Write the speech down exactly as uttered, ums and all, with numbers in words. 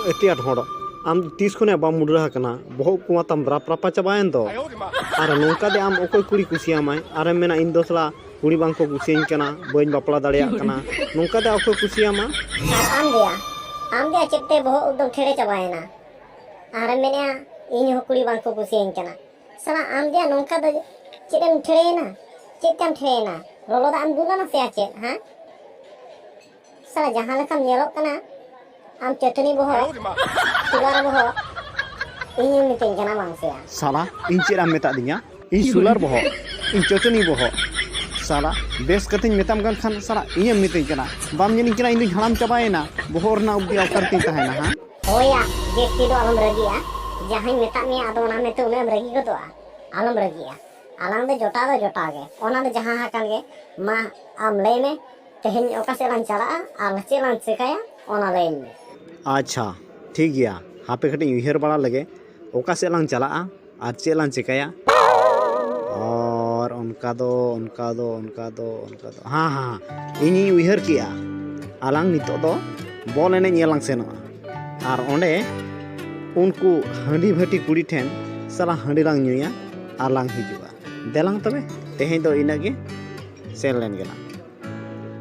ᱮᱛᱤ ᱟᱸᱴ ᱦᱚᱲ, ᱟᱢ ᱛᱤᱥ ᱠᱷᱚᱱᱟᱜ ᱵᱟᱢ ᱢᱩᱰᱨᱟᱹ ᱟᱠᱟᱱᱟ? ᱵᱚᱦᱚᱜ ᱠᱚ ᱢᱟ ᱛᱟᱢ ᱨᱟᱯ ᱨᱟᱯᱟ ᱪᱟᱵᱟᱭᱮᱱ ᱫᱚ᱾ ᱟᱨ ᱱᱚᱝᱠᱟ ᱫᱚ ᱟᱢ ᱚᱠᱚᱭ ᱠᱩᱲᱤ ᱠᱩᱥᱤᱭᱟᱢᱟᱭ? ᱟᱨᱮᱢ ᱢᱮᱱᱟ, "ᱤᱧ ᱫᱚ ᱥᱟᱞᱟ ᱠᱩᱲᱤ ᱵᱟᱝ ᱠᱚ ᱠᱩᱥᱤᱭᱟᱹᱧ ᱠᱟᱱᱟ, ᱵᱟᱹᱧ ᱵᱟᱯᱞᱟ ᱫᱟᱲᱮᱭᱟᱜ ᱠᱟᱱᱟ᱾" ᱱᱚᱝᱠᱟ ᱫᱚ ᱚᱠᱚᱭ ᱠᱩᱥᱤᱭᱟᱢᱟ? ᱟᱨ ᱟᱢ ᱫᱚᱭᱟ, ᱟᱢ ᱫᱚᱭᱟ ᱪᱮᱫ ᱛᱮ ᱵᱚᱦᱚᱜ ᱮᱠᱫᱚᱢ ᱴᱷᱮᱲᱮ ᱪᱟᱵᱟᱭᱮᱱᱟ? ᱟᱨᱮᱢ ᱢᱮᱱᱮᱜᱼᱟ, "ᱤᱧ ᱦᱚᱸ ᱠᱩᱲᱤ ᱵᱟᱝ ᱠᱚ ᱠᱩᱥᱤᱭᱟᱹᱧ ᱠᱟᱱᱟ᱾" ᱥᱟᱞᱟ ᱟᱢ ᱫᱚᱭᱟ ᱱᱚᱝᱠᱟ ᱫᱚ ᱪᱮᱫ ᱮᱢ ᱴᱷᱮᱲᱮᱭᱮᱱᱟ? ᱪᱮᱫ ᱛᱮᱢ ᱴᱷᱮᱲᱮᱭᱮᱱᱟ? ᱞᱚᱞᱚ ᱫᱟᱜ ᱮᱢ ᱫᱩᱞ ᱟᱱᱟ ᱥᱮ ᱟᱨ ᱪᱮᱫ, ᱦᱮᱸ? ᱥᱟᱞᱟ ᱡᱟᱦᱟᱸ ᱞᱮᱠᱟᱢ ᱧᱮᱞᱚᱜ ᱠᱟᱱᱟ, ᱟᱢ ᱪᱟᱹᱴᱱᱤ ᱵᱚᱦᱚᱜ, ᱥᱩᱜᱟᱨ ᱵᱚᱦᱚᱜ, ᱤᱧᱮᱢ ᱢᱤᱛᱟᱹᱧ ᱠᱟᱱᱟ ᱵᱟᱝ ᱥᱮ? ᱥᱟᱞᱟ, ᱤᱧ ᱪᱮᱫ ᱮᱢ ᱢᱮᱛᱟᱫᱤᱧᱟ? ᱤᱧ ᱥᱩᱞᱟᱨ ᱵᱚᱦᱚᱜ, ᱤᱧ ᱪᱟᱹᱴᱱᱤ ᱵᱚᱦᱚᱜ᱾ ᱥᱟᱞᱟ, ᱵᱮᱥ ᱠᱟᱛᱷᱟᱧ ᱢᱮᱛᱟᱢ ᱠᱟᱱ ᱠᱷᱟᱱ, ᱥᱟᱞᱟ, ᱤᱧᱮᱢ ᱢᱤᱛᱟᱹᱧ ᱠᱟᱱᱟ? ᱵᱟᱢ ᱧᱮᱞᱤᱧ ᱠᱟᱱᱟ, ᱤᱧ ᱫᱩᱧ ᱦᱟᱲᱟᱢ ᱪᱟᱵᱟᱭᱮᱱᱟ? ᱵᱚᱦᱚᱜ ᱨᱮᱱᱟᱜ ᱩᱵ ᱫᱚ ᱚᱠᱟ ᱨᱮᱛᱤᱧ ᱛᱟᱦᱮᱱᱟ, ᱦᱮᱸ? ᱦᱳᱭᱟ, ᱡᱟᱹᱥᱛᱤ ᱫᱚ ᱟᱞᱚᱢ ᱨᱟᱹᱜᱤᱜᱼᱟ᱾ ᱡᱟᱦᱟᱸᱧ ᱢᱮᱛᱟᱫ ᱢᱮᱭᱟ, ᱟᱫᱚ ᱚᱱᱟ ᱢᱮᱱᱛᱮ ᱩᱱᱟᱹᱜ ᱮᱢ ᱨᱟᱹᱜᱤ ᱜᱚᱫᱚᱜᱼᱟ? ᱟᱞᱚᱢ ᱨᱟᱹᱜᱤᱜᱼᱟ᱾ ᱟᱞᱟᱝ ᱫᱚ ᱡᱚᱴᱟᱣ ᱫᱚ ᱡᱚᱴᱟᱣ ᱜᱮ, ᱚᱱᱟ ᱫᱚ ᱡᱟᱦᱟᱸ ᱟᱠᱟᱱ ᱜᱮ᱾ ᱢᱟ, ᱟᱢ ᱞᱟᱹᱭ ᱢᱮ, ᱛᱮᱦᱮᱧ ᱚᱠᱟ ᱥᱮᱫ ᱞᱟᱝ ᱪᱟᱞᱟᱜᱼᱟ ᱟᱨ ᱪᱮᱫ ᱞᱟᱝ ᱪᱤᱠᱟᱹᱭᱟ, ᱚᱱᱟ ᱞᱟᱹᱭᱟᱹᱧ ᱢᱮ᱾ ᱟᱪᱪᱷᱟ, ᱴᱷᱤᱠ ᱜᱮᱭᱟ, ᱦᱟᱯᱮ ᱠᱟᱹᱴᱤᱡ ᱤᱧ ᱩᱭᱦᱟᱹᱨ ᱵᱟᱲᱟ ᱞᱮᱜᱮ, ᱚᱠᱟ ᱥᱮᱫ ᱞᱟᱝ ᱪᱟᱞᱟᱜᱼᱟ ᱟᱨ ᱪᱮᱫ ᱞᱟᱝ ᱪᱤᱠᱟᱹᱭᱟ᱾ ᱟᱨ ᱚᱱᱠᱟ ᱫᱚ, ᱚᱱᱠᱟ ᱫᱚ, ᱚᱱᱠᱟ ᱫᱚ, ᱚᱱᱠᱟ ᱫᱚ, ᱦᱮᱸ, ᱦᱮᱸ, ᱦᱮᱸ, ᱤᱧᱤᱧ ᱩᱭᱦᱟᱹᱨ ᱠᱮᱜᱼᱟ᱾ ᱟᱞᱟᱝ ᱱᱤᱛᱚᱜ ᱫᱚ ᱵᱚᱞ ᱮᱱᱮᱡ ᱧᱮᱞ ᱞᱟᱝ ᱥᱮᱱᱚᱜᱼᱟ᱾ ᱟᱨ ᱚᱸᱰᱮ ᱩᱱᱠᱩ ᱦᱟᱺᱰᱤ ᱵᱷᱟᱹᱴᱤ ᱠᱩᱲᱤ ᱴᱷᱮᱱ ᱥᱟᱞᱟ ᱦᱟᱺᱰᱤ ᱞᱟᱝ ᱧᱩᱭᱟ ᱟᱨ ᱞᱟᱝ ᱦᱤᱡᱩᱜᱼᱟ᱾ ᱫᱮᱞᱟᱝ ᱛᱚᱵᱮ, ᱛᱮᱦᱮᱧ ᱫᱚ ᱤᱱᱟᱹᱜ ᱜᱮ, ᱥᱮᱱ ᱞᱮᱱ ᱜᱮᱞᱟᱝ᱾